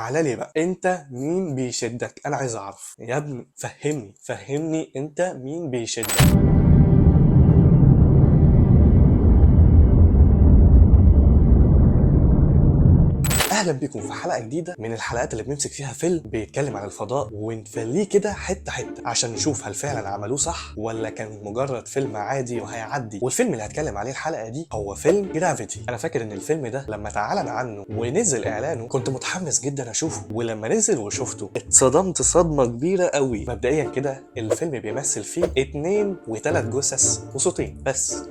تعالى لي بقى، انت مين بيشدك؟ انا عايز اعرف يا ابني، فهمني فهمني انت مين بيشدك. اهلا بيكم في حلقة جديدة من الحلقات اللي بنمسك فيها فيلم بيتكلم عن الفضاء ونفليه كده حتة حتة عشان نشوف هل فعلا عملوه صح ولا كان مجرد فيلم عادي وهيعدي. والفيلم اللي هتكلم عليه الحلقة دي هو فيلم جرافيتي. انا فاكر ان الفيلم ده لما اتعلن عنه ونزل اعلانه كنت متحمس جدا اشوفه، ولما نزل وشفته اتصدمت صدمة كبيرة قوي. مبدئيا كده الفيلم بيمثل فيه 2 و3 جثث وصوتين بس،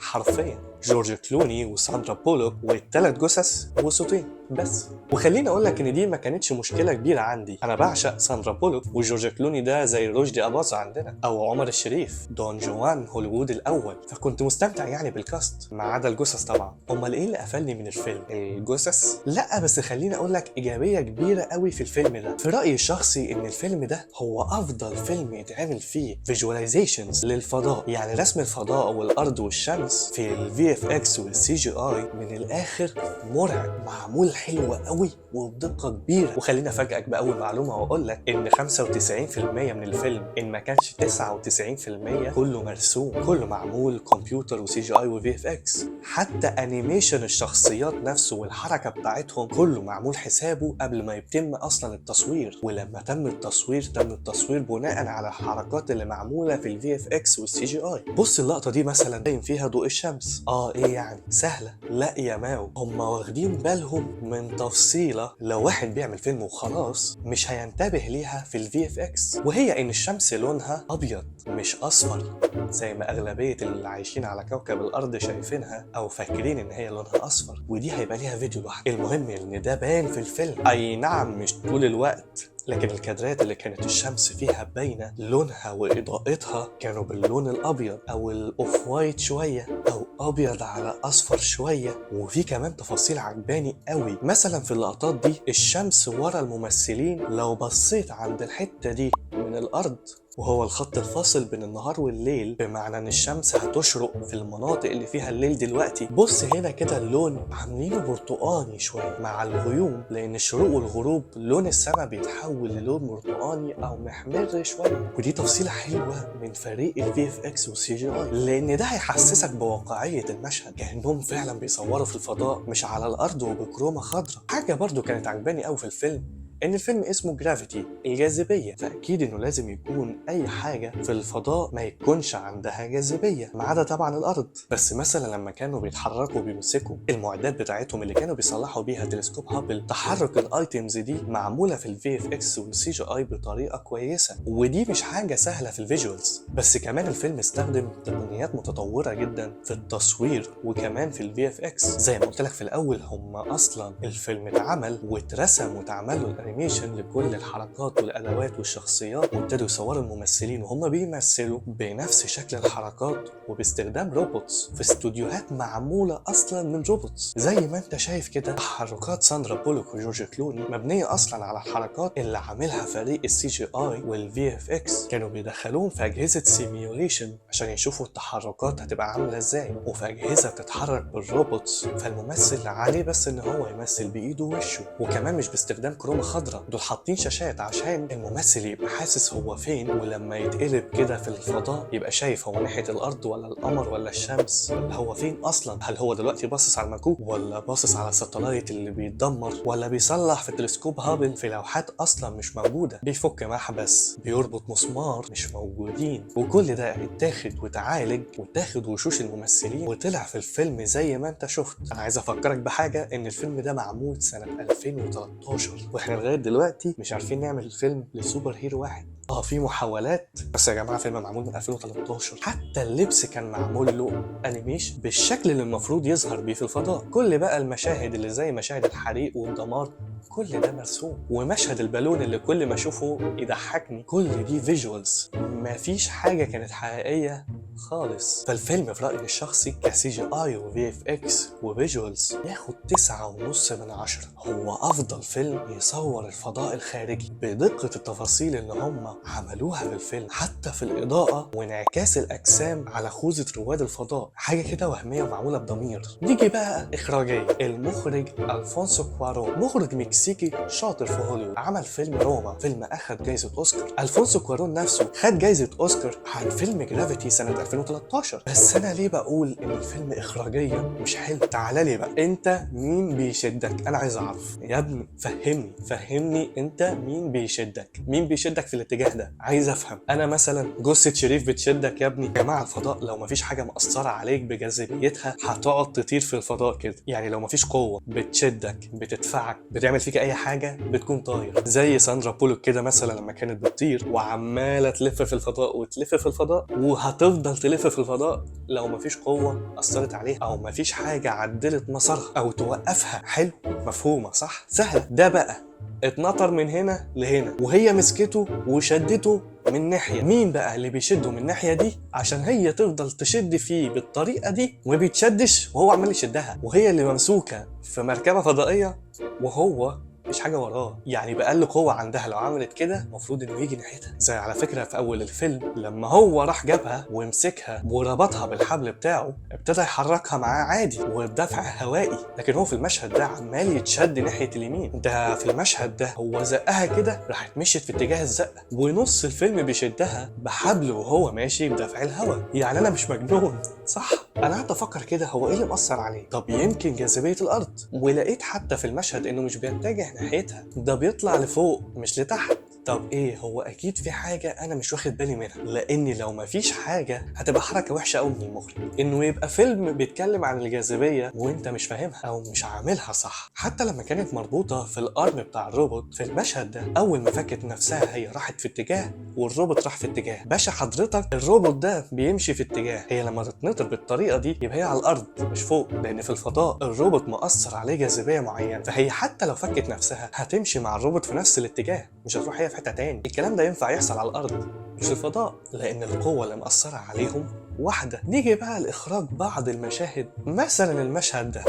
حرفيا جورج كلوني وساندرا بولوك والثلاث جثث وصوتين بس. وخليني اقول لك ان دي ما كانتش مشكلة كبيرة عندي، انا بعشق ساندرا بولوك وجورج كلوني ده زي رشدي اباظة عندنا او عمر الشريف دون جوان هوليوود الاول، فكنت مستمتع يعني بال cast ما عدا الجثث طبعا. امال ايه اللي قفلني من الفيلم؟ الجثث؟ لا بس خليني اقول لك ايجابية كبيرة قوي في الفيلم ده. في رايي الشخصي ان الفيلم ده هو افضل فيلم يتعمل فيه visualizations للفضاء، يعني رسم الفضاء والارض والشمس في ال VFX وال CGI من الاخر مرعب، معمول حلو قوي وبدقه كبيرة. وخلينا افاجئك باول معلومة واقول لك ان 95% من الفيلم ان ما كانش 99% كله مرسوم، كله معمول كمبيوتر و CGI و VFX. حتى animation الشخصيات نفسه والحركة بتاعتهم كله معمول حسابه قبل ما يتم اصلا التصوير، ولما تم التصوير تم التصوير بناء على الحركات اللي معمولة في ال VFX وال CGI. بص اللقطة دي مثلا باين فيها ضوء الشمس، ايه يعني سهلة؟ لا يا ماو، هم واخدين بالهم من تفصيله لو واحد بيعمل فيلم وخلاص مش هينتبه ليها في ال VFX، وهي ان الشمس لونها ابيض مش اصفر زي ما اغلبية اللي عايشين على كوكب الارض شايفينها او فاكرين ان هي لونها اصفر، ودي هيبقى ليها فيديو لوحده. المهم ان ده بان في الفيلم، اي نعم مش طول الوقت، لكن الكادرات اللي كانت الشمس فيها باينة لونها واضاءتها كانوا باللون الابيض او ال off white شوية او ابيض على اصفر شوية. وفي كمان تفاصيل عجباني قوي، مثلا في اللقطات دي الشمس ورا الممثلين، لو بصيت عند الحتة دي من الارض وهو الخط الفاصل بين النهار والليل، بمعنى ان الشمس هتشرق في المناطق اللي فيها الليل دلوقتي. بص هنا كده اللون عاملينه برتقاني شوية مع الغيوم، لان الشروق والغروب لون السماء بيتحول للون برتقاني او محمر شوية. ودي تفصيله حلوة من فريق ال VFX وال CGI، لان ده هيحسسك بواقعية المشهد كانهم فعلا بيصوروا في الفضاء مش على الارض وب chroma خضراء. حاجة برضو كانت عجباني قوي في الفيلم ان الفيلم اسمه Gravity الجاذبية، فاكيد انه لازم يكون اي حاجة في الفضاء ما يكونش عندها جاذبية ما عدا طبعا الارض. بس مثلا لما كانوا بيتحركوا وبيمسكوا المعدات بتاعتهم اللي كانوا بيصلحوا بيها تلسكوب هابل، تحرك ال items دي معمولة في ال VFX وال CGI بطريقة كويسة، ودي مش حاجة سهلة في ال visuals. بس كمان الفيلم استخدم تقنيات متطورة جدا في التصوير وكمان في ال VFX. زي ما قلت لك في الاول، هم اصلا الفيلم اتعمل واترسم واتعمل له animation لكل الحركات والادوات والشخصيات، وابتدوا يصوروا الممثلين وهم بيمثلوا بنفس شكل الحركات وباستخدام robots في استوديوهات معمولة اصلا من robots. زي ما انت شايف كده تحركات ساندرا بولوك وجورج كلوني مبنية اصلا على الحركات اللي عاملها فريق ال CGI وال VFX، كانوا بيدخلوهم في اجهزة simulation عشان يشوفوا التحركات هتبقى عامله ازاي، وفي اجهزة بتتحرك بال robots، فالممثل عليه بس ان هو يمثل بايده ووشه، وكمان مش باستخدام chroma خضراء، دول حاطين شاشات عشان الممثل يبقى حاسس هو فين، ولما يتقلب كده في الفضاء يبقى شايف هو ناحية الارض ولا القمر ولا الشمس ولا هو فين اصلا، هل هو دلوقتي باصص على المكوك ولا باصص على ال satellite اللي بيتدمر ولا بيصلح في تلسكوب هابل في لوحات اصلا مش موجودة، بيفك محبس، بيربط مسمار مش موجودين. وكل ده اتاخد وتعالج وتاخد وشوش الممثلين وطلع في الفيلم زي ما انت شفت. انا عايز افكرك بحاجة، ان الفيلم ده معمول سنة 2013 واحنا لغاية دلوقتي مش عارفين نعمل فيلم ل super hero واحد. في محاولات بس يا جماعة فيلم معمول من 2013، حتى اللبس كان معمول له animation بالشكل اللي المفروض يظهر بيه في الفضاء. كل بقى المشاهد اللي زي مشاهد الحريق والدمار كل ده مرسوم، ومشهد البالون اللي كل ما اشوفه يضحكني، كل دي visuals، مفيش حاجة كانت حقيقية خالص. فالفيلم في رأيي الشخصي ك CGI و VFX و visuals ياخد 9.5 من 10. هو افضل فيلم يصور الفضاء الخارجي بدقة التفاصيل اللي هم عملوها في الفيلم، حتى في الإضاءة وانعكاس الأجسام على خوذة رواد الفضاء، حاجة كده وهمية ومعمولة بضمير. نيجي بقى إخراجيا، المخرج ألفونسو كوارون، مخرج مكسيكي شاطر في هوليوود، عمل فيلم روما، فيلم أخد جايزة أوسكار. ألفونسو كوارون نفسه خد جايزة أوسكار عن فيلم Gravity سنة 2013. بس أنا ليه بقول إن الفيلم إخراجيا مش حلو؟ تعالى لي بقى، أنت مين بيشدك؟ أنا عايز أعرف يا ابني، فهمني فهمني، أنت مين بيشدك؟ مين بيشدك في الاتجاه ده؟ عايز أفهم. أنا مثلا جثة شريف بتشدك يا ابني؟ يا جماعة الفضاء لو مفيش حاجة مأثرة عليك بجاذبيتها هتقعد تطير في الفضاء كده، يعني لو مفيش قوة بتشدك بتدفعك بتعمل فيك أي حاجة بتكون طاير، زي ساندرا بولوك كده مثلا لما كانت بتطير وعمالة تلف في الفضاء وتلف في الفضاء، وهتفضل تلف في الفضاء لو مفيش قوة أثرت عليها أو مفيش حاجة عدلت مسارها أو توقفها. حلو، مفهومة صح؟ سهلة. ده بقى اتنطر من هنا لهنا وهي مسكته وشدته من ناحية، مين بقى اللي بيشده من الناحية دي عشان هي تفضل تشد فيه بالطريقة دي وما بيتشدش وهو عمال يشدها، وهي اللي ممسوكة في مركبة فضائية وهو مفيش حاجة وراه، يعني بأقل قوة عندها لو عملت كده المفروض انه يجي ناحيتها. زي على فكرة في اول الفيلم لما هو راح جابها ومسكها وربطها بالحبل بتاعه، ابتدى يحركها معاه عادي وبدفع هوائي، لكن هو في المشهد ده عمال يتشد ناحية اليمين. ده في المشهد ده هو زقها كده راحت مشيت في اتجاه الزقه، ونص الفيلم بيشدها بحبل وهو ماشي بدفع الهواء. يعني انا مش مجنون صح؟ انا قعدت افكر كده هو ايه اللي مأثر عليه؟ طب يمكن جاذبية الارض. ولقيت حتى في المشهد انه مش بيتجه ناحيتها، ده بيطلع لفوق مش لتحت. طب ايه هو؟ اكيد في حاجة انا مش واخد بالي منها، لان لو مفيش حاجة هتبقى حركة وحشة قوي من المخرج انه يبقى فيلم بيتكلم عن الجاذبية وانت مش فاهمها او مش عاملها صح. حتى لما كانت مربوطة في ال arm بتاع الروبوت في المشهد ده، اول ما فكت نفسها هي راحت في اتجاه والروبوت راح في اتجاه. باشا حضرتك الروبوت ده بيمشي في اتجاه، هي لما تتنطر بالطريقة دي يبقى هي على الارض مش فوق، لان في الفضاء الروبوت مأثر عليه جاذبية معينة، فهي حتى لو فكت نفسها هتمشي مع الروبوت في نفس الاتجاه، مش هتروح هي في حتة تاني. الكلام ده ينفع يحصل على الارض مش في الفضاء، لان القوة اللي مأثره عليهم واحدة. نيجي بقى لاخراج بعض المشاهد، مثلا المشهد ده،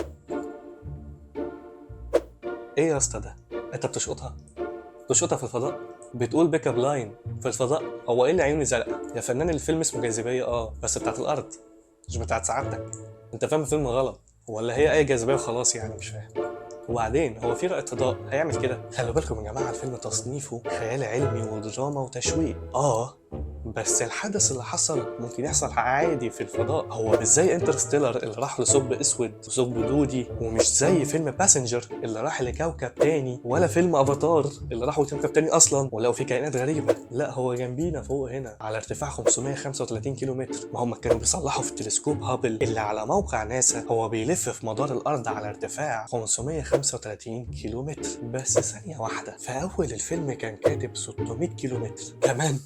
ايه يا اسطى ده؟ انت بتشقطها؟ تشقطها في الفضاء؟ بتقول pick up line في الفضاء؟ هو ايه اللي عيوني زرقاء يا فنان؟ الفيلم اسمه جاذبية بس بتاعت الارض مش بتاعت سعادتك، انت فاهم الفيلم غلط ولا هي اي جاذبية وخلاص يعني مش فاهم. وبعدين هو في رائد فضاء هيعمل كده؟ خلوا بالكم يا جماعة الفيلم تصنيفه خيال علمي ودراما وتشويق، بس الحدث اللي حصل ممكن يحصل عادي في الفضاء. هو مش زي Interstellar اللي راح لثقب اسود وثقب دودي، ومش زي فيلم Passenger اللي راح لكوكب تاني، ولا فيلم افاتار اللي راحوا لكوكب تاني اصلا ولقوا فيه كائنات غريبة. لا هو جنبينا فوق هنا على ارتفاع 535 كيلو متر. ما هم كانوا بيصلحوا في التلسكوب هابل اللي على موقع ناسا، هو بيلف في مدار الارض على ارتفاع 535 كيلو متر. بس ثانية واحدة، في اول الفيلم كان كاتب 600 كيلو متر، كمان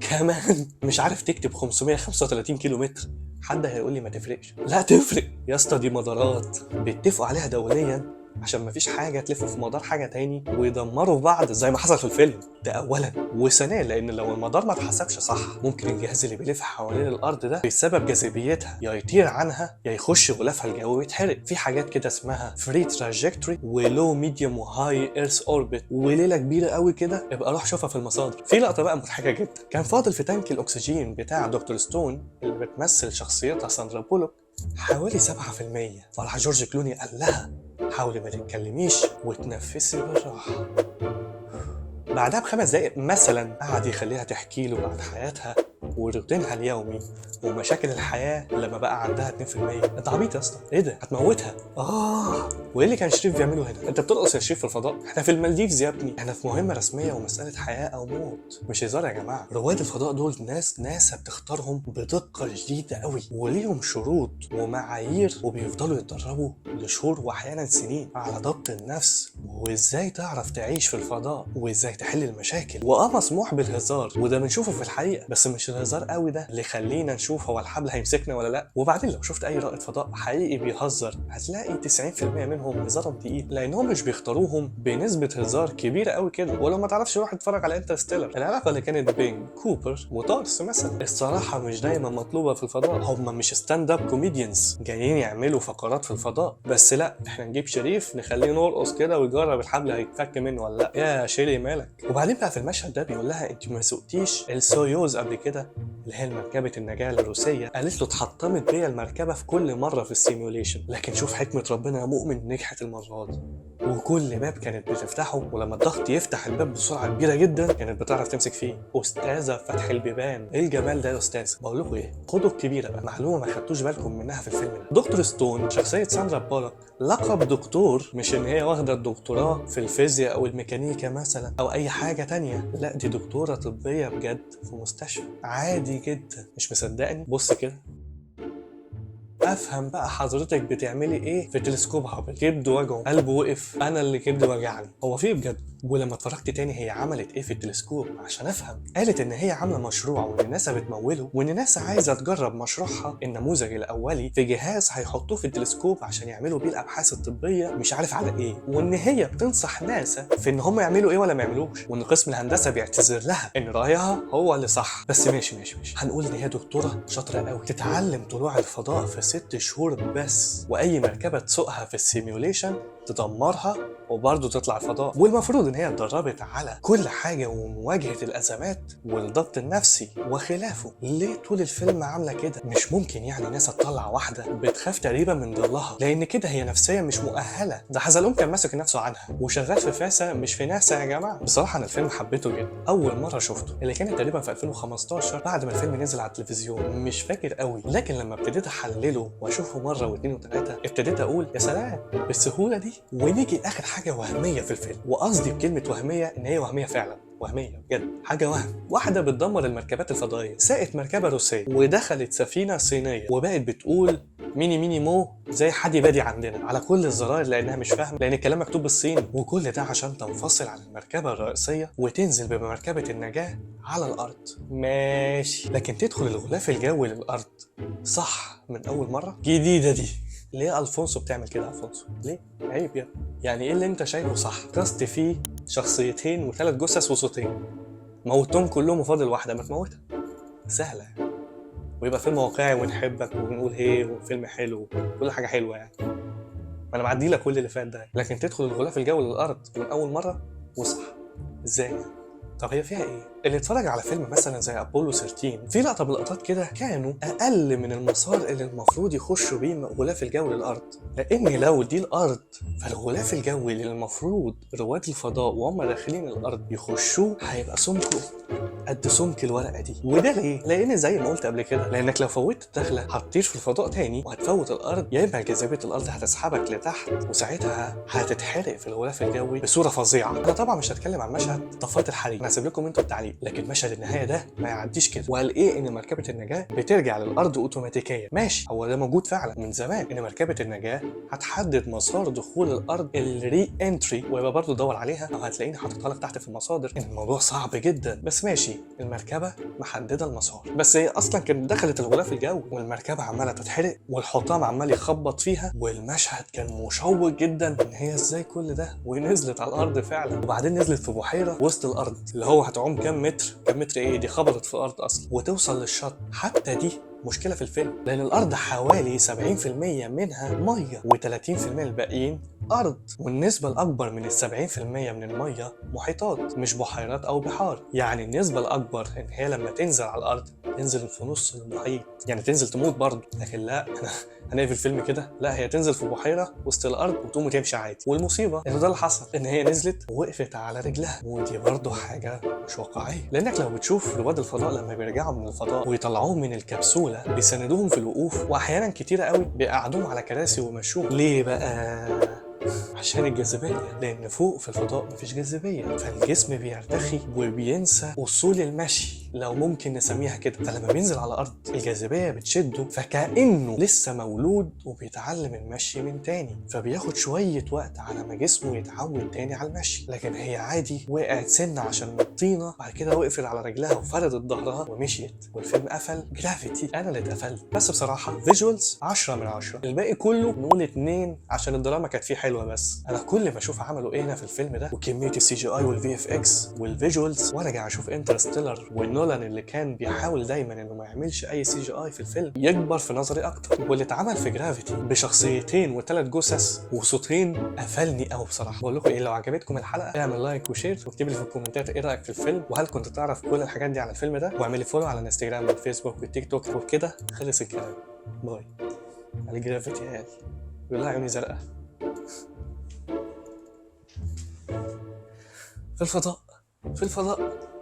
كمان مش عارف تكتب 535 كيلو متر. حد هيقول لي ما تفرقش، لا تفرق يا اسطى، دي مدارات بيتفقوا عليها دوليا عشان مفيش حاجة تلف في مدار حاجة تاني ويدمروا بعض زي ما حصل في الفيلم ده اولا، وثانيا لان لو المدار ما اتحسبش صح ممكن الجهاز اللي بيلف حوالين الارض ده بسبب جاذبيتها يا يطير عنها يا يخش غلافها الجوي ويتحرق. في حاجات كده اسمها free trajectory و low medium و high earth orbit وليلة كبيرة قوي كده، ابقى روح شوفها في المصادر. في لقطة بقى مضحكة جدا، كان فاضل في tank الاكسجين بتاع دكتور ستون اللي بتمثل شخصيتها ساندرا بولوك حوالي 7%، فراح جورج كلوني قال لها حاولي ما تتكلميش وتنفسي بالراحة. بعدها ب5 دقايق مثلا قعد يخليها تحكي له عن حياتها وروتينها اليومي ومشاكل الحياة لما بقى عندها 2%. انت عبيط يا اسطى، ايه ده؟ هتموتها. وايه اللي كان شريف بيعمله هنا؟ انت بترقص يا شريف في الفضاء؟ احنا في المالديفز يا ابني، احنا في مهمة رسمية ومسألة حياة او موت، مش هزار يا جماعة. رواد الفضاء دول ناس ناسا بتختارهم بدقة شديدة قوي، وليهم شروط ومعايير، وبيفضلوا يتدربوا لشهور واحيانا سنين على ضبط النفس وهدوء وازاي تعرف تعيش في الفضاء وازاي تحل المشاكل. مسموح بالهزار، وده بنشوفه في الحقيقة، بس مش الهزار قوي ده اللي يخلينا نشوف هو الحبل هيمسكنا ولا لا. وبعدين لو شفت اي رائد فضاء حقيقي بيهزر هتلاقي 90% منهم هزارهم تقيل، لانهم مش بيختاروهم بنسبة هزار كبيرة قوي كده. ولو ما تعرفش روح اتفرج على انترستيلر، العلاقة اللي كانت بين كوبر وطارس مثلا الصراحة مش دايما مطلوبه في الفضاء. هم مش stand up comedians جايين يعملوا فقرات في الفضاء بس، لا احنا نجيب شريف نخليه نرقص كده ويجرب الحبل هيتفك منه ولا لا. يا شيري مالك. وبعدين بقى في المشهد ده بيقول لها انت ما سوقتيش السويوز قبل كده، اللي هي المركبة النجاة الروسية. قالت له اتحطمت بيا المركبة في كل مرة في ال simulation، لكن شوف حكمة ربنا يا مؤمن، نجحت المرة دي. وكل باب كانت بتفتحه ولما الضغط يفتح الباب بسرعة كبيرة جدا كانت بتعرف تمسك فيه. استاذه فتح البيبان، ايه الجمال ده يا استاذ. بقول لكم ايه، خدوا الكبيرة بقى، معلومة ما خدتوش بالكم منها في الفيلم ده. دكتور ستون شخصية ساندرا بولوك لقب دكتور مش ان هي واخده الدكتوراه في الفيزياء او الميكانيكا مثلا او اي حاجة تانية، لا دي دكتورة طبية بجد في مستشفى عادي جدا. مش مصدقني؟ بص كده افهم بقى حضرتك بتعملي ايه في تلسكوب هابل. كبد وجعه، قلبه وقف، انا اللي كبد وجعني، هو في بجد؟ ولما اتفرجت تاني هي عملت ايه في التلسكوب عشان افهم، قالت ان هي عامله مشروع وان ناسا بتموله وان ناسا عايزه تجرب مشروعها النموذج الاولي في جهاز هيحطوه في التلسكوب عشان يعملوا بيه الابحاث الطبية مش عارف على ايه، وان هي بتنصح ناسا في ان هم يعملوا ايه ولا ما يعملوش، وان قسم الهندسة بيعتذر لها ان رايها هو اللي صح. بس ماشي ماشي ماشي، هنقول ان هي دكتورة شاطرة قوي، تتعلم طلوع الفضاء في 6 شهور بس، واي مركبة تسوقها في ال simulation تدمرها وبرضه تطلع الفضاء. والمفروض ان هي اتدربت على كل حاجة ومواجهة الازمات والضبط النفسي وخلافه. ليه طول الفيلم عامله كده؟ مش ممكن يعني ناس تطلع واحدة بتخاف تقريبا من ضلها، لان كده هي نفسيا مش مؤهلة. ده حزلقوم كان ماسك نفسه عنها وشغال في فاسا مش في ناسا يا جماعة. بصراحة انا الفيلم حبيته جدا اول مرة شفته، اللي كانت تقريبا في 2015 بعد ما الفيلم نزل على التلفزيون، مش فاكر قوي، لكن لما ابتديت احلله واشوفه مرة واثنين وثلاثة ابتديت اقول يا سلام بالسهولة دي. ونيجي لاخر حاجة وهمية في الفيلم، وقصدي بكلمه وهمية ان هي وهمية فعلا، وهمية بجد، حاجة وهم. واحدة بتدمر المركبات الفضائية، ساقت مركبة روسية ودخلت سفينة صينية وبقت بتقول ميني ميني مو زي حدي بادي عندنا على كل الزراير لانها مش فاهمه لان الكلام مكتوب بالصيني، وكل ده عشان تنفصل عن المركبة الرئيسية وتنزل بمركبه النجاة على الارض. ماشي، لكن تدخل الغلاف الجوي للارض صح من اول مرة؟ جديدة دي. ليه الفونسو بتعمل كده؟ الفونسو ليه؟ عيب يا يعني ايه اللي انت شايفه صح؟ cast فيه شخصيتين وثلاث جثث وصوتين، موتهم كلهم وفاضل واحدة، ما تموتها سهلة يعني. ويبقى فيلم واقعي ونحبك ونقول هي وفيلم حلو وكل حاجة حلوة يعني، ما انا معدي لك كل اللي فات ده. لكن تدخل الغلاف الجوي للارض من اول مرة وصح ازاي يعني؟ طب هي فيها ايه؟ اللي اتفرج على فيلم مثلا زي ابولو 13 في لقطة من اللقطات كده كانوا اقل من المسار اللي المفروض يخشوا بيه غلاف الجوي للارض، لان لو دي الارض فالغلاف الجوي اللي المفروض رواد الفضاء وهم داخلين الارض يخشوه هيبقى سمكة قد سمك الورقة دي. وده ليه؟ لان زي ما قلت قبل كده، لانك لو فوتت الدخلة هتطير في الفضاء تاني وهتفوت الارض، يا اما جاذبية الارض هتسحبك لتحت وساعتها هتتحرق في الغلاف الجوي بصورة فظيعة. انا طبعا مش هتكلم عن مشهد طفايه الحريق، انا هسيب لكم انتوا التعليق، لكن مشهد النهاية ده ما يعديش كده. وقال ايه؟ ان مركبة النجاة بترجع للارض اوتوماتيكيا. ماشي، هو ده موجود فعلا من زمان، ان مركبة النجاة هتحدد مسار دخول الارض ال re-entry، ويبقى برضه دور عليها او هتلاقيني حاططها لك تحت في المصادر. ان الموضوع صعب جدا، بس ماشي، المركبة محددة المسار، بس هي اصلا كانت دخلت الغلاف الجوي والمركبه عماله تتحرق والحطام عمال يخبط فيها، والمشهد كان مشوق جدا ان هي ازاي كل ده ونزلت على الارض فعلا. وبعدين نزلت في بحيرة وسط الارض اللي هو هتعوم كام متر، كام متر ايه دي، خبطت في الارض اصلا وتوصل للشط. حتى دي مشكلة في الفيلم، لان الارض حوالي 70% منها مية و30% الباقيين ارض، والنسبه الاكبر من ال 70% من المية محيطات مش بحيرات او بحار. يعني النسبة الاكبر ان هي لما تنزل على الارض تنزل في نص المحيط، يعني تنزل تموت برضه. لكن لا، احنا هنقفل الفيلم كده، لا هي تنزل في بحيرة وسط الارض وتقوم وتمشي عادي. والمصيبة انه ده اللي حصل، ان هي نزلت ووقفت على رجلها، ودي برضه حاجة مش واقعية، لانك لو بتشوف رواد الفضاء لما بيرجعوا من الفضاء ويطلعوهم من الكبسولة بيسندوهم في الوقوف، واحيانا كتيرة قوي بيقعدوهم على كراسي ويمشوهم. ليه بقى؟ عشان الجاذبيه، لان فوق في الفضاء مفيش جاذبيه، فالجسم بيرتخي وبينسى اصول المشي لو ممكن نسميها كده. فلما بينزل على الارض الجاذبية بتشده، فكانه لسه مولود وبيتعلم المشي من تاني، فبياخد شوية وقت على ما جسمه يتعود تاني على المشي. لكن هي عادي وقعت سنة عشان الطينه، بعد كده وقفت على رجلها وفردت ظهرها ومشيت، والفيلم قفل. Gravity انا اللي اتقفلت. بس بصراحة visuals 10 من 10، الباقي كله نقول 2 عشان الدراما كانت فيه حلوه. بس انا كل ما اشوف عملوا ايه هنا في الفيلم ده وكمية ال CGI وال VFX وال visuals، وارجع اشوف Interstellar ونولان اللي كان بيحاول دايما انه ما يعملش اي CGI في الفيلم، يكبر في نظري اكتر. واللي اتعمل في Gravity بشخصيتين وثلاث جثث وصوتين قفلني قوي بصراحه. بقول لكم ايه، لو عجبتكم الحلقة اعمل like و share واكتب لي في الكومنتات ايه رايك في الفيلم، وهل كنت تعرف كل الحاجات دي على الفيلم ده، واعملي follow على الانستجرام والفيسبوك والتيك توك. وبكده خلص الكلام، bye. على Gravity قال بيقول لها عيوني زرقاء في الفضاء، في الفضاء.